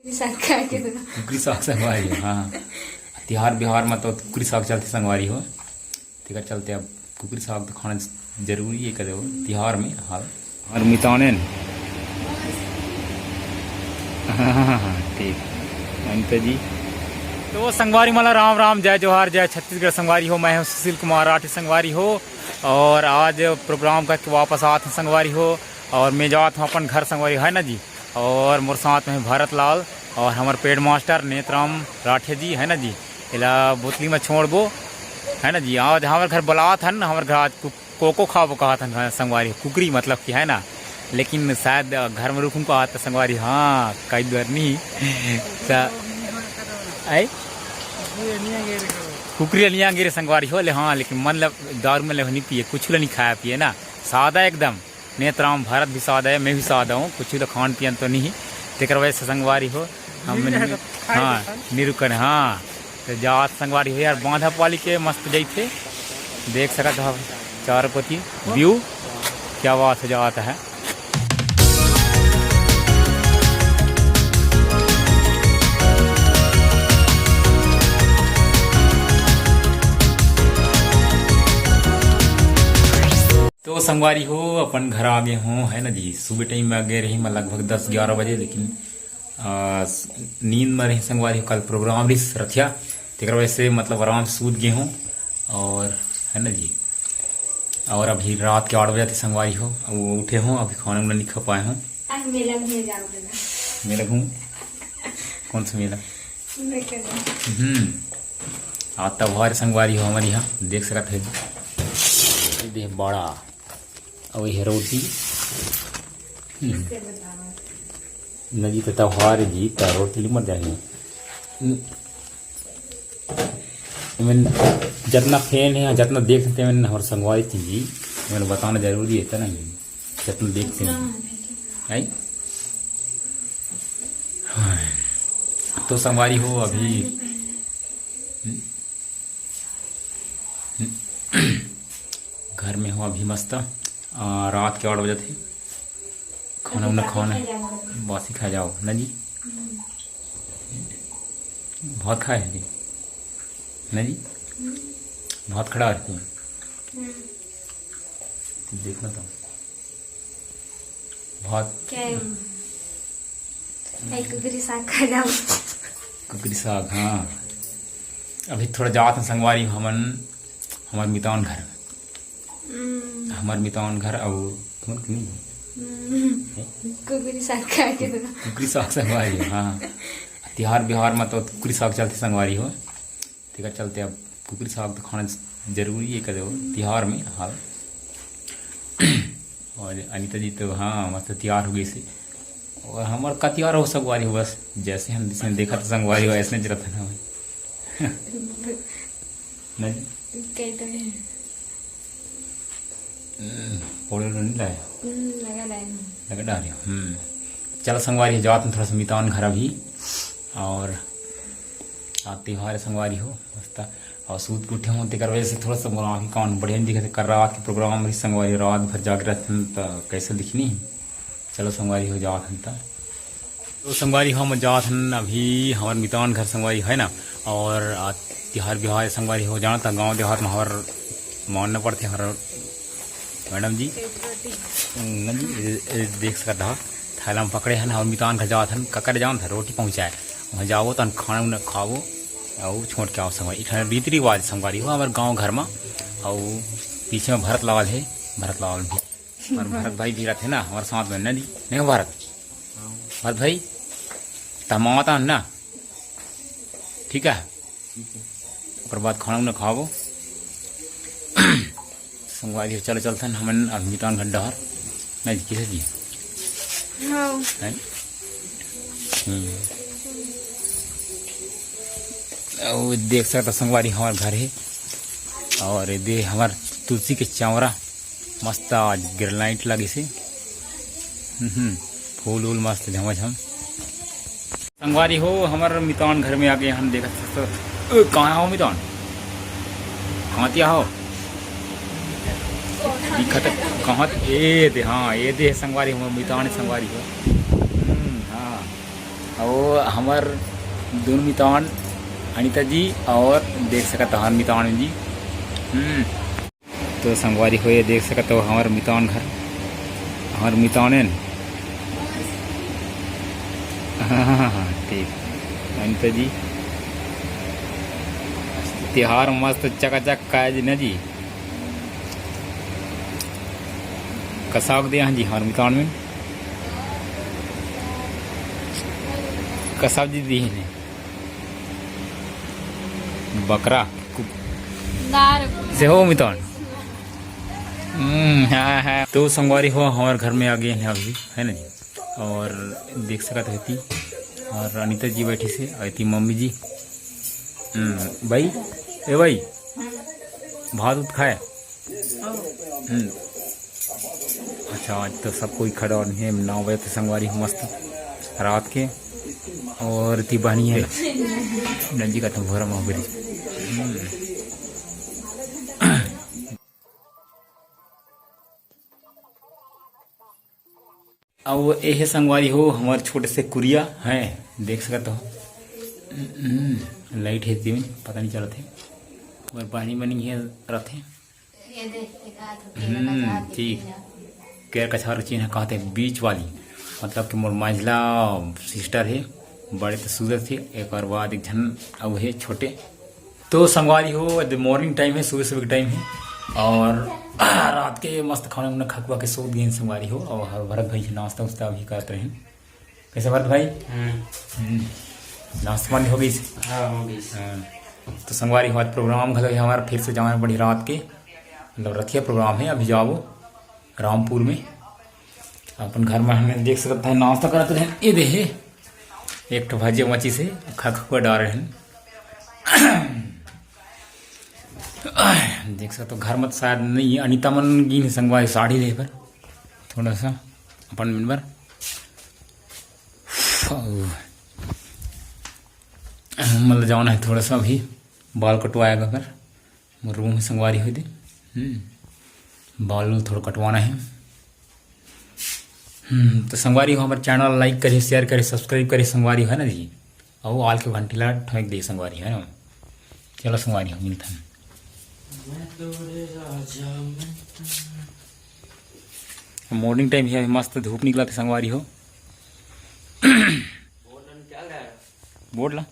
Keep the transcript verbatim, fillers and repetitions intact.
कुकरी साग खा के तो। कुकरी साग संगवारी हो, हाँ। तिहार बिहार में तो कुकरी साग चलथे संगवारी हो, तेकर चलते अब कुकरी साग तो खाना जरूरी है कदे तिहार में। हाँ, और मितानेन। हाँ, हाँ, हाँ, ठीक। अंत जी। तो संगवारी मला राम राम, जय जोहार, जय छत्तीसगढ़ संगवारी हो। मैं हूँ सुशील कुमार राठी संगवारी हो, और आज प्रोग्राम करके वापस आत हूँ संगवारी हो, और मैं जात हूँ अपन घर संगवारी, है ना जी। और मोर साथ में भरत लाल और हमर पेड मास्टर नेतराम राठिया जी, है ना जी। एला बोतली में छोड़बो, है ना जी। आज हमर घर बुलात हन, हमर घर आज कु-, कोको खाबो कहत हन संगवारी, कुकरी मतलब कि, है ना। लेकिन शायद घर में रुकूं कहत संगवारी, हाँ, कई बार नहीं। सा-, आए? कुकरी लिया गे रे संगवारी हो ले, हाँ, लेकिन मन ल दारू में ले नहीं पिए, कुछ ल नहीं खाया पिए ना, सादा एकदम। नेतराम भरत भी सादा है, मैं भी सादा हूँ, कुछ तो खान पियन तो नहीं, तेकर वजह से संगवारी हो हम निरुकन, हाँ, निरुकन, हाँ। तो जात संगवारी हो यार, बांधा पाली के मस्त जैसे देख सकत हो चारों कोती व्यू, क्या बात हो जात है। तो संगवारी हो, अपन घर आ गे हों, है ना जी। सुबह टाइम में आ गे रही मैं, लगभग दस ग्यारह बजे, लेकिन आ, नींद में रही संगवारी हो, कल प्रोग्राम रही रथिया, तेकर वजह से मतलब आराम से सूत गे हों, और है ना जी। और अभी रात के आठ बजे थे संगवारी हो, वो उठे हों, अभी खाना उना नहीं खा पाए हों। आज मेला घूमे जाओगे ना? मेला घूम? कौन सा मेला? हम्म, आज त्योहार संगवारी हो हमारे यहाँ, देख सकत है। ये दे बड़ा, और ये रोटी। हम्म। नजी तो त्योहार है जी, तो रोटी नहीं मर जाएगी। हम्म। मैं जतना फैन है, जतना देखते हैं, मैंने हमारे संगवारी थी जी, मैंने बताना जरूरी है, इतना नहीं, जतना देखते हैं। है? हाँ। तो संगवारी हो अभी, हम्म। घर में हो अभी मस्त। आ, रात के आठ बजे थे, खाना उना खाना, बासी खा जाओ ना जी। भात खाए है जी ना जी। भात खड़ा है तू, देखना तो। भात क्या है? कुकरी साग खा जाओ। कुकरी साग, हाँ। अभी थोड़ा जात हन संगवारी हमन, हमर मितान घर। हम्म। हमर मितान घर, अउ तुमन के नहीं? हम्म। कुकरी साग खा के तो। कुकरी साग संगवारी, हाँ। तिहार बिहार में तो कुकरी साग चलथे संगवारी हो। तेकर चलते अब कुकरी साग तो खाना जरूरी है कदे तिहार में, हाँ। और अनिता जी तो हाँ, मस्त तैयार हो गई से। और हमार का तैयार हो संगवारी हो, बस जैसे हम जिसने देखा था संगवारी हो, ऐसे नहीं रहता ना। नहीं। कई तो है। हम्म, पाउडर नहीं लाया? हम्म, लगा लाया हूँ। लगा डाल रही हूँ। हम्म। चलो संगवारी, जात हन थोड़ा सा मितान घर अभी। और आज त्योहार है संगवारी हो, मस्त। और सूत के उठे हों, तेकर वजह से थोड़ा सा मोर आँखी कान बढ़िया नहीं दिखत हे। कल रात के प्रोग्राम रही संगवारी, रात भर जागरत हन, त कैसे दिखनी? चलो संगवारी हो, जात हन त। तो संगवारी हो, हम जात हन अभी हमर मितान घर संगवारी, है ना। और आ, तिहार बिहार संगवारी हो, जानत ह गाँव देहात में हर मानना पड़थे हर मैडम जी। न जी, ए, ए, देख सकत हा, थैला में पकड़े हन, हमर मितान घर जात हन, ककर जानत ह, रोटी पहुँचाए। वहाँ जाबो तहन खाना उना खाबो, अउ छोड़ के आओ संगवारी। एक ठन रीति रिवाज संगवारी हो हमर गाँव घर में, अउ पीछे में भरत लाल है, भरत लाल भी। और भरत भाई भी रहते ना हमारे साथ में, नहीं, नहीं हो भरत? भरत भाई, तमावता ना, ठीक है? ओकर बाद खाना उना खाबो। संगवारी हो, चलो चलथन हमन अब मितान घर डहर। नहीं जी, किसे जी? हाँ। हैं? हम्म। अउ देख सकत हा संगवारी, हमार घर है और ये दे हमार तुलसी के चौरा। मस्त आज ग्रेनाइट लगिस हे। हम्म, फूल उल मस्त झमाझम। संगवारी हो, हमर मितान घर में आके हम देखत हस, ओ, कहाँ हो मितान? कहाँ तिया हो? दिखत कहाँ? ए दे, हाँ, ए दे संगवारी हो, मितान संगवारी हो। हम्म, हाँ। अउ हमर दूनों मितान अनिता जी, अउ देख सकत हव हमर मितान जी। हम्म, तो संगवारी हो, ये देख सकत हव हमर मितान घर, हमर मितान एन। हाँ, हाँ, हाँ, हाँ, ठीक। अनिता जी, तिहार मस्त चकाचक काज न जी। कसाव दे हन जी हमर मितान में। कसाव जी दी ने। बकरा। कु- दार। से हो मितान। हम्म, हाँ, हाँ। तो संगवारी हो, हमर घर में आ गे हे अभी, है ना जी? अउ देख सकत हव एती, अउ अनिता जी बैठिस हे, अउ एती मम्मी जी। हम्म, भाई, ए भाई, भात उत खाए? हम्म। अच्छा, आज तो सब कोई खड़ा हे, नौ बजे तो संगवारी हो मस्त रात के। अउ एती बहनी हे, नंजी का तो भोरा में हो गई। हम्म। अउ ए हे संगवारी हो, हमर छोटे से कुरिया हे, देख सकत हव। हम्म, लाइट हे तेमे पता नइ चलत हे। अउ पानी बनी हे रथे। ये देख, एक हाथ उठे, हम्म, एक हाथ ठीक। उठे। केर कछार चिन्ह कहत हे बीच वाली, मतलब कि मोर मंझला सिस्टर हे, बड़े तो सूरज हे, एकर बाद एक झन अउ हे छोटे। तो संगवारी हो, अभी morning time हे, सुबह सुबह के time हे, अउ रात के मस्त खाना उना खा खुआ के सो गेन संगवारी हो, अउ हर भरत भाई जी नाश्ता उस्ता अभी करत रहेन। कैसे भरत भाई? हम्म। हम्म। नाश्ता पानी हो गई? हाँ, हो गई। हाँ। तो संगवारी हो, आज program घलो हे हमर, फिर से जाना पड़ी रात के, मतलब रथिया program हे, अभी जाबो रामपुर में। अपन घर में हमन देख सकत हव, नाश्ता करत रहेन। ए दे हे, एक ठो भजिया बचिस हे, खा खा के डारे रहेन। देख सकत हव, घर में तो शायद नइ हे, अनिता मन गिन हे संगवारी साड़ी ले बर, थोड़ा सा अपन मन बर। अउ हमन ल जाना हे थोड़ा सा अभी बाल कटवाए बर। मोर रूम हे संगवारी हो दे। हम्म, बाल उल थोड़ा कटवाना हे। हम्म, तो संगवारी हो, हमर channel like करे, share करे, subscribe करे संगवारी हो, है ना जी? अउ all के घंटी ला ठोक दे संगवारी, है ना? चलो संगवारी हो, मिलथन। Morning time हे, अभी मस्त धूप निकलत हे संगवारी हो। बोर्ड ला